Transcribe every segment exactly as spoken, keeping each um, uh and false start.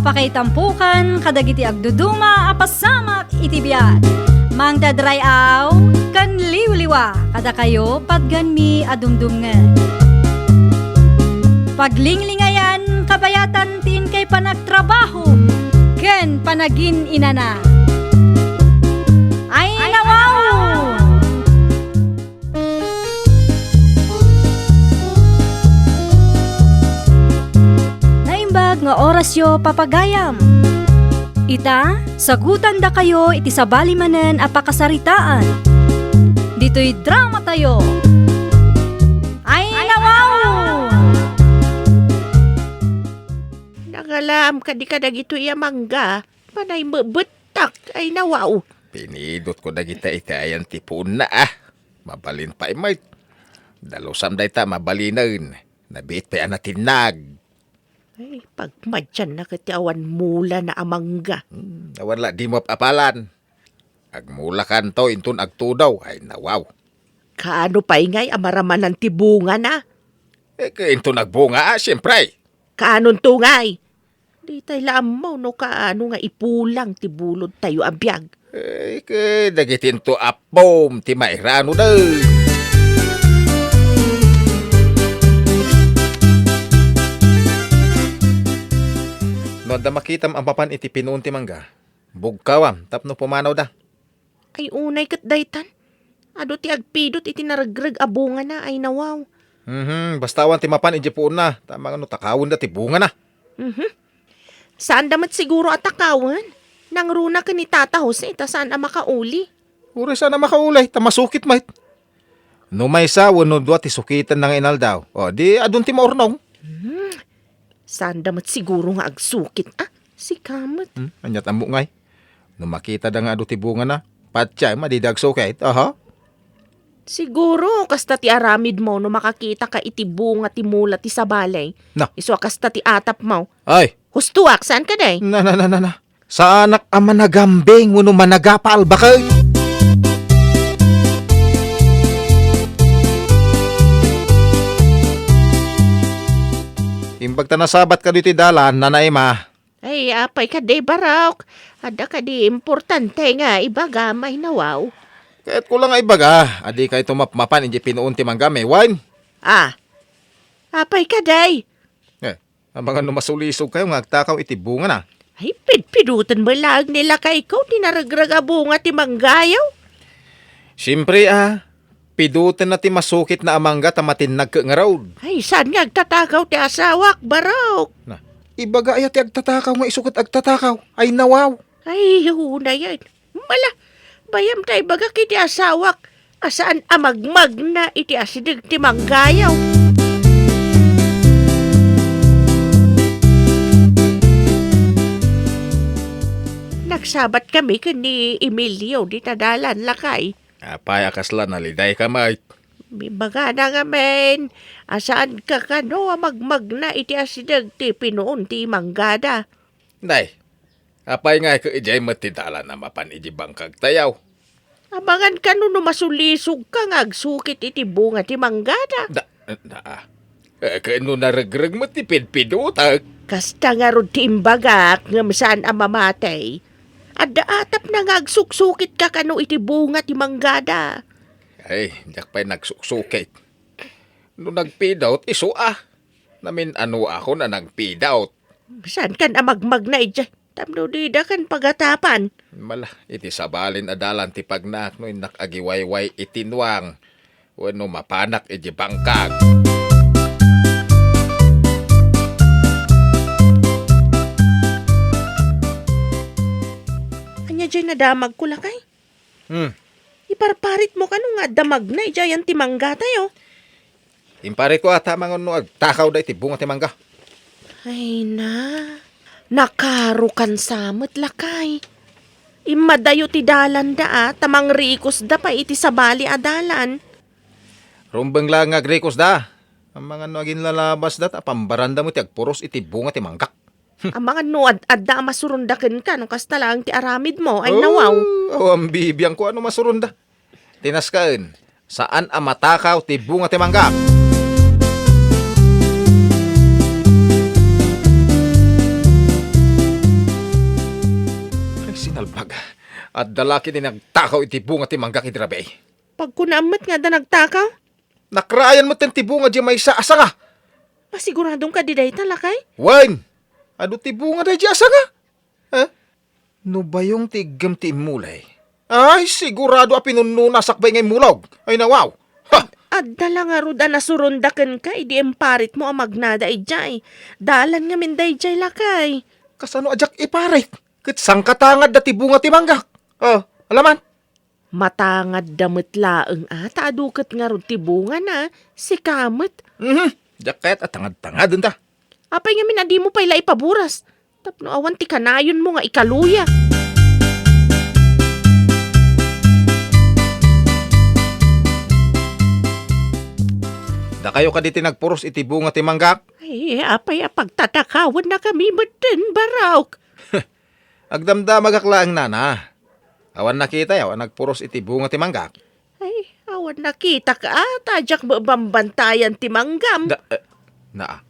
Pakaitampokan kadagiti agduduma a pasamak iti biag. Mangted ray-aw ken liwliwa kadakayo patganmi a dumdumngeg. Paglinglingayan kabayatan ti inkay panagtrabaho ken panagin-inana. Ay, nawaw! Naimbag nga orasyo, papagayam. Ita, sagutandakayo iti sabali manen a pakasaritaan. Ditoy dramatayo. Ay, nawaw! Nangalam kadi kadagitoy a mangga, panay mebettak, ay nawaw. Pinidotko dagita iti ayan ti puonna, ah. Mabalin pay met. Dalusam dayta, mabalinen. Nabiit pay a natinnag. Ay, pagmadianna ket ti awan mulana a mangga. Hmm, awan la dimo ap-apalan. Agmulakanto inton agtudaw. Ay, nawaw. Kaano pay ngay a maramanan ti bungana? Eh, ke inton agbunga, ah, siyempre. Kaanonto ngay? Ditay la ammo no kaano nga ipulang ti bulodtayo a biag. Eh, ke dagiti into appom ti mairano da. No adda makitam a mapan iti pinuon ti mangga, bugkawam tapno pumanawda. Ay, unay ket daytan. Adu ti agpidot iti naregreg a bungana, ay nawaw. Mhm, basta awan ti mapan idiay puonna, ta mangano takawenda ti bungana. Mhm. Saanda met siguro a takawen. Nangruna ken ni Tata Jose ta saan a makauli. Uray saan a makauli, ta masukit met. No maysa wenno dua ti sukitenna nga inaldaw, o, di adun ti maurnong. Hmm. Saanda met siguro nga agsukit, ah. Sika met. Hmm, ania't ammo ngay? No makitada nga adu ti bungana, patiem a dida agsukit, aha. Siguro, kasta ti aramidmo no makakitaka iti bunga ti mula ti sabali. Na. Isu a kasta ti atapmo. Ay! Hustoak, saan kadi? Na, na, na, na, na. Saanak a managambing wenno managapal, bakay? Imbag ta nasabat kadi ti dalan, Nana Emma. Ay, apay kadi, Barok? Adda kadi importante nga ibagam, ay nawaw? Kayatko la nga ibaga, a dikayto mapmapan idiay pinuon ti mangga, May Wine. Ah, apay kadi? Eh, amangan no masulisogkayo nga agtakaw iti bungana. Ay, pidpidoten met laeng ni lakayko ti naregreg a bunga ti manggayo. Siyempre, ah, pidotenna ti masukitna a mangga ta matinnag ket ngarud. Ay, saan nga agtatakaw ti asawak, Barok? Na, ibaga aya ti agtatakaw nga isu ket agtatakaw? Ay, nawaw. Ay, unayen. Mala, bayam ta ibagak iti asawak a saan a magmagna iti asideg ti manggayo. Nagsabat kami ken ni Emilio dita dalan, lakay. Apay a kasla nalidayka met? Ibagana ngamin a saanka kano a magmagna iti asideg ti pinuon ti manggada. Nay, apay ngay ket idiay met ti dalan a mapan iti bangkagtayo? Amangan kano no masulisogka nga agsukit iti bunga ti manggada. Da, da, eh, ket no naregreg met ti pidpidotek? Kasta ngarud ti imbagak ngem saan a mamati. Adda atapna nga agsuksukitka kano iti bunga ti manggada. Ay, diak pay nagsuksukit. No nagpidot, isu a. Namin-anoakon a nagpidot. Saankan a magmagna idiay tapno didakan pagatapan. Mala, iti sabalin a dalan ti pagnak no innak agiwayway iti nuang wenno mapanak iti bangkag. Ania diay nadamagko, lakay? Hmm. Iparparitmo kano nga adda magna idiay ayan ti manggatayo? Imparitko a ta mangan no agtakawda iti bunga ti mangga. Ay na, nakarokan sa met, lakay. Immadayo ti dalanda a, ta mangrikusda pay iti sabali a dalan. Rumbeng laeng nga agrikusda. Amangan no aginlalabasda, ta pambaranda met ti agpuros iti bunga ti manggak. Amangan no ad-, adda a masuronda kenka no kasta laeng ti aramidmo, ay nawaw. Oh, awan bibiangko a no masuronda. Ti naskaen, saan a matakaw ti bunga ti mangga. Adda la ketdi nagtakaw iti bunga ti manggak idi rabii. Pagkunaam met nga adda nagtakaw? Nakraayan met ti bunga diay maysa a sanga. Masiguradom kadi dayta, lakay? Wen, adu ti bunga daydiay a sanga. Eh? No bayong ti iggem ti immulay, ay, sigurado a pinunnona sakbay nga immulog. Ay, nawaw. Ha! Adda la ngarud a nasuronda kenka idi imparitmo a magnada idiay. Dalan ngamin daydiay, lakay. Kasano a diak iparit? Ket sangkatangad da ti bunga ti manggak. Oh, alaman. Matangadda met laeng a ta adu ket ngarud ti bungana, sika met. Mhm. Diak kayat a tangad-tangadenta. Apay ngamin a dimo pay la ipaburas? Tapno awan ti kanayonmo nga ikaluya. Dakayo kadi ti nagpuros iti bunga ti manggak? Ay, apay a pagtatakawennakami metten, Barok? Agdamdamagak laeng, nana. Awan nakitayo a nagpuros iti bunga ti manggak? Ay, awan nakitak a, ta diak met bambantayan ti manggam. Da, eh, naa.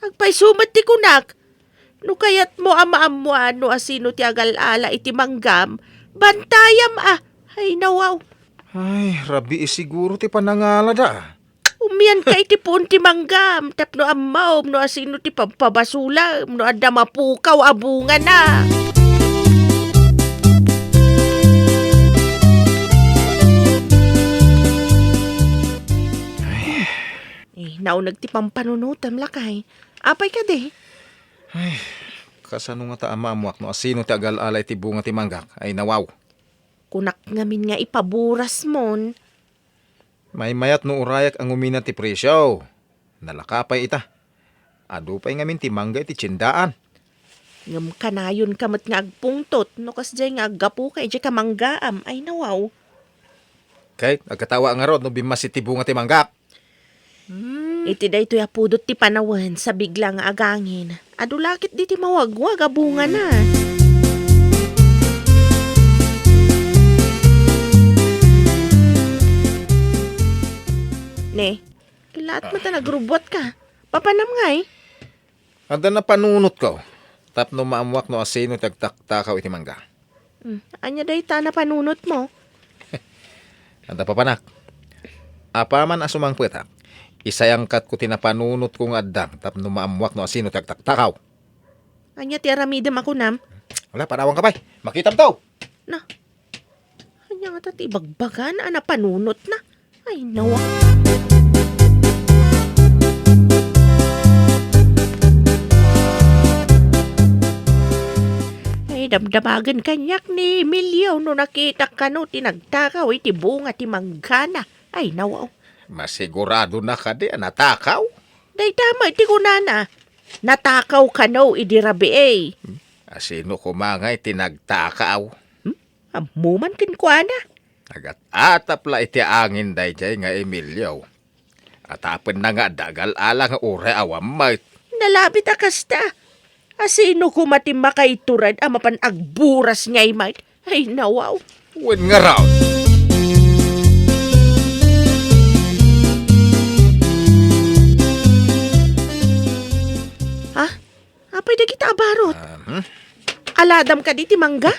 Agpayso met ti kunak. No kayatmo a maammoan no asino ti agal-ala iti manggam, bantayam a. Ay, nawaw. Ay, rabii siguro ti panangalada. Umianka iti puon ti manggam tapno ammom no asino ti pagpabasolam no adda mapukaw a bungana. Ay. Eh, nauneg ti pampanunotem, lakay. Apay kadi? Ay, kasano ngata a maammoak no asino ti agal-ala iti bunga ti manggak? Ay, nawaw. Kunak ngamin nga ipaburasmon. Maymayat no urayak a ngumina ti presio. Nalaka pay ita. Adu pay ngamin ti mangga iti tiendaan. Ngem kanayonka met nga agpungtot no kasdiay nga aggapuka idiay kamanggaam. Ay, nawaw. Ket agkatawa ngarud no bimmas iti bunga ti manggak. Hmm. Iti daytoy a pudot ti panawen, sabigla nga agangin, adu la ketdi ti mawagwag a bungana. Ne, kilaat met a nagrubbuatka. Papanam ngay? Adda napanunotko tapno maammoak no asino ti agtaktakaw iti mangga. Hmm, ania dayta a napanunotmo? Adda papanak. Apaman a sumangpetak, isayangkatko ti napanunotko nga addang tapno maammoak no asino ti agtaktakaw. Ania ti aramidem a kunam? Ala, panawanka pay. Makitamto. Na. Ania ngata ti ibagbagana a napanunotna? Ay, nawa. Ay, damdamagen kaniak ni Emilio no nakitak kano ti nagtakaw iti bunga ti manggana. Ay, nawa. Masiguradona kadi a natakaw? Dayta met ti kunana, natakaw kano idi rabii. Hmm? Asino koma ngay ti nagtakaw? Hmm? Ammo man kenkuana. Agat-atap la iti angin daydiay nga Emilio. Atapenna nga adda agal-ala nga uray awan met. Nalabit a kasta. Asino koma ti makaitured a mapan agburas ngay met? Ay, nawaw. Wen ngarud. Ha? Apay dagita a barot? Aha. Aladam kadi ti mangga?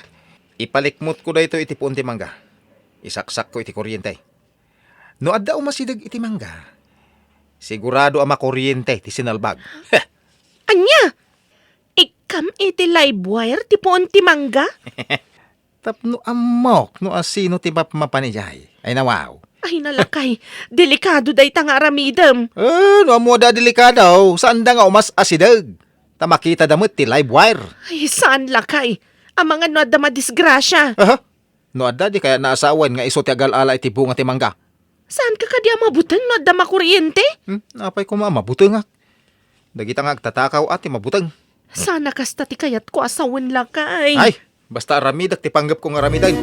Ipalikmutko daytoy iti puon ti mangga. Isaksakko iti koriente. No adda umasideg iti mangga, sigurado a makoriente ti sinalbag. Ania? Ikkam iti live wire ti puon ti mangga? Tapno ammok no asino ti mapmapan idiay. Ay, nawaw. Ay, nalakay. Delikado dayta nga aramidem. Eh, no ammo da delikado, saanda nga umas-asideg. Ta makitada met ti live wire. Ay, saan, lakay. Amangan no adda madisgrasia. Aha. No adda, di kayatna a sawen nga isu ti agal-ala iti bunga ti mangga. Saanka kadi a mabuteng no adda makoriente? Hmm, apay koma a mabutengak? Dagita nga agtatakaw a ti mabuteng. Saan a kasta ti kayatko a sawen, lakay. Ay, basta aramidek ti panggepko nga aramiden.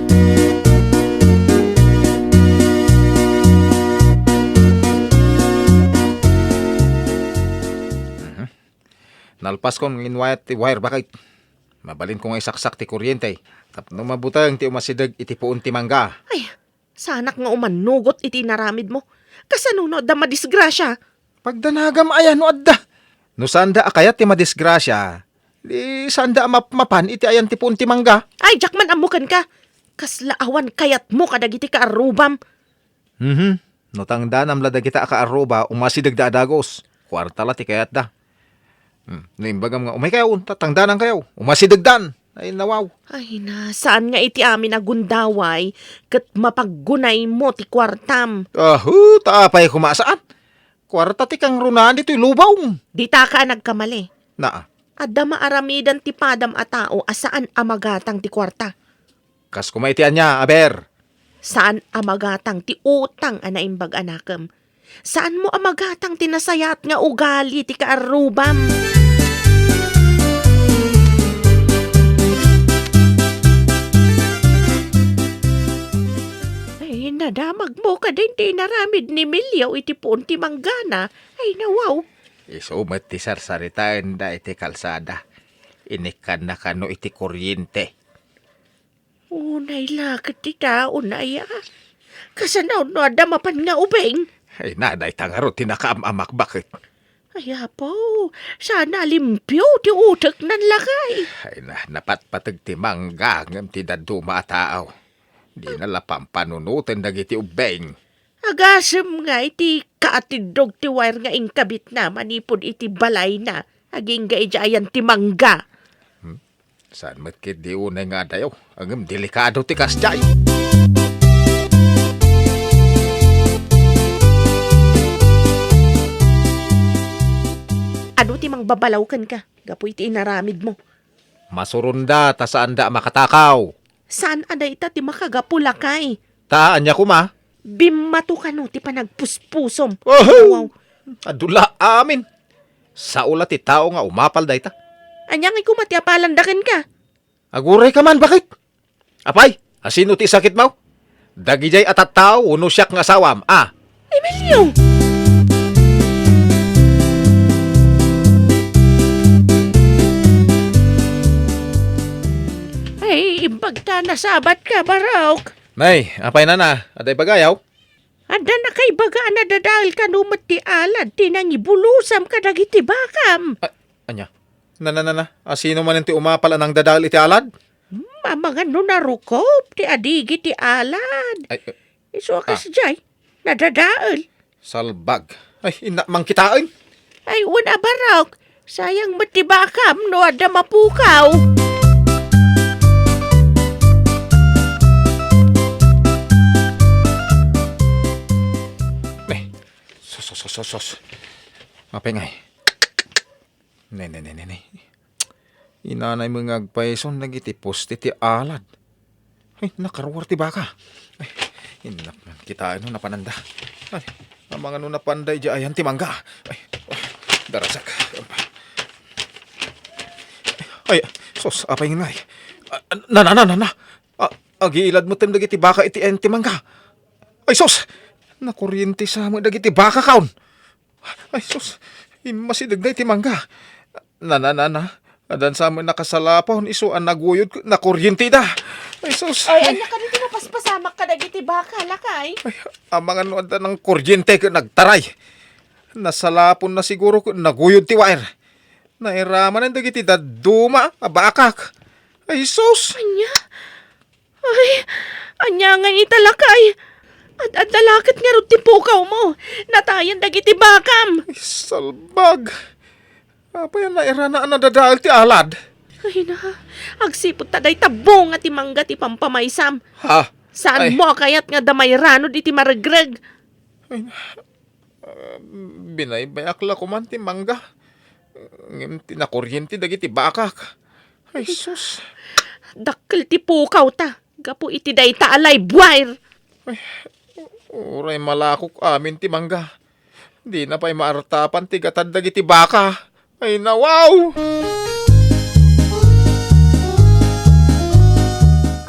Mhm. Nalpaskon nga inwayat ti wire bakit. Mabalinko nga isaksak ti koriente tapno mabuteng ti umasideg iti puon ti mangga. Ay, saanak nga umanugot iti inaramidmo. Kasano no adda madisgrasia? Pagdanagam aya no adda. No saanda a kayat ti madisgrasia, di saanda a mapmapan iti ayan ti puon ti mangga. Ay, diak man ammo kenka. Kasla awan kayatmo kadagiti kaarrubam. Mhm. No tangdanam la dagita a kaarruba, umasidegda a dagus. Kuarta la ti kayatda. Hmm. No imbagam nga, "Umaykayo, ta tangdanankayo." Umasidegdan. Ay, nawaw. Ay na, saan nga iti amin a gundaway, ket mapaggunaymo ti kuartam. Ahu, ta apay koma a saan? Kuarta ti kangrunaan ditoy lubong. Ditaka a nagkamali. Naa. Adda maaramidan ti padam a tao a saan a magatang ti kuarta. Kas koma iti ania, aber? Saan a magatang ti utang a naimbag a nakem. Saanmo a magatang ti nasayaat nga ugali ti kaarrubam. Ay, nadamagmo kadin ti inaramid ni Emilio iti puon ti manggana. Ay, nawaw. Isu met ti sarsaritaenda iti kalsada. Inikkanna kano iti kuryente. Unay la ket ti tao, nay, a. Kasano no adda mapan nga ubing? Ay, na, dayta ngarud ti nakaam-amak, baket. Ay, apo, sana limpio ti uteknan, lakay. Ay, na, napatpateg ti mangga ngem ti dadduma a tao. Dina la pampanunoten dagiti ubbing. Agasem nga iti kaatiddog ti wire nga inkabitna manipud iti balayna, agingga idiay ayan ti mangga. Hmm? Saan met ketdi unay nga adayo? Ngem delikado ti kasdiay. Adu ti mangbabalaw kenka gapu iti inaramidmo. Masuronda ta saanda a makatakaw. Saan a dayta ti makagapu, lakay? Ta ania koma? Bimmato kano ti panagpuspusom. Oho! Wow. Adu la amin. Sao la ti tao nga umapal dayta. Ania ngay koma ti apalanda kenka? Agurayka man, baket. Apay, asino ti isakitmo? Dagidiay a tattao wenno siak nga asawam, a? Emilio! Ay, imbag ta nasabatka, Barok. Nay, apay nana, adda ibagayaw? Adda nakaibaga a nadadael kano met ti alad ti nangibulusam kadagiti bakam. A-, ania? Nana, nana, asino manen ti umapal a nangdadael iti alad? Hmm, amangan no narukop ti adigi ti alad. Ay, eh, isu a ah. Kasdiay, nadadael. Salbag. Ay, innak man kitaen. Ay, wen a Barok, sayang met ti bakam no adda mapukaw. Ne, sos, sos, sos, sos, sos. Apay ngay? Ne, ne, ne, ne, ne. Inanay met nga agpayson dagiti poste ti alad. Ay, nakaruar ti baka. Ay, innak man kitaen no napananda. Ay, amangan no napanda idiay ayan ti mangga. Ay, oh, darasak. Ay, sos, apay ngay? Ah, na, na, na, na, na. Ah, agiilad metten dagiti baka iti ayan ti mangga. Ay, sos! Nakuryente sa met dagiti baka kaon. Ay, sus, immasidegna iti mangga. Nana, nana, adan sa met nakasalapon, isu a naguyod, nakuryente da. Ay, sus. Ay, ania kadi ti napaspasamak kadagiti baka, lakay? Ay, amangan no adda nangkuryente ket nagtaray. Nasalaponna siguro ket naguyod ti wire. Nairamanen dagiti dadduma a bakak. Ay, sus! Ania? Ay, ania ngay ita, lakay? Ad-adda la ket ngarud ti pukawmo. Natayen dagiti bakam. Ay, salbag. Apay a nairana a nadadael ti alad? Ay na, agsipud ta dayta bunga ti mangga ti pampamaysam. Ha? Saanmo a kayat nga adda mairanod iti maregreg? Ay na, Ah, binaybayak la koman ti mangga. Ngem ti nakuryente dagiti bakak. Ay, sus. Dakkel ti pukawta gapu iti dayta a live wire. Ay, uray malakok amin ti mangga. Dina pay maartapan ti gatad dagiti baka. Ay, nawaw!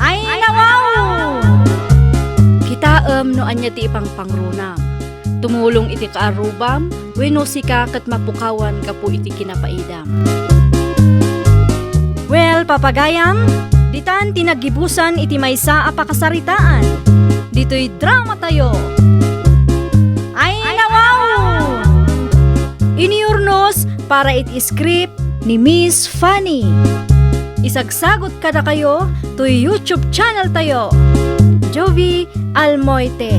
Ay, nawaw! Kitaem no ania ti ipangpangrunam. Tumulong iti kaarrubam, wenno sika ket mapukawan gapu iti kinapaidam. Well, papagayam, ditan ti naggibusan iti maysa a pakasaritaan. Ditoy drama tayo. Ay, nawaw! Inurnos para iti script ni Miss Fanny. Isagsagut kadakayo toy YouTube channel tayo, Jovie Almoite.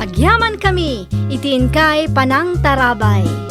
Agyamankami iti inkay panangtarabay.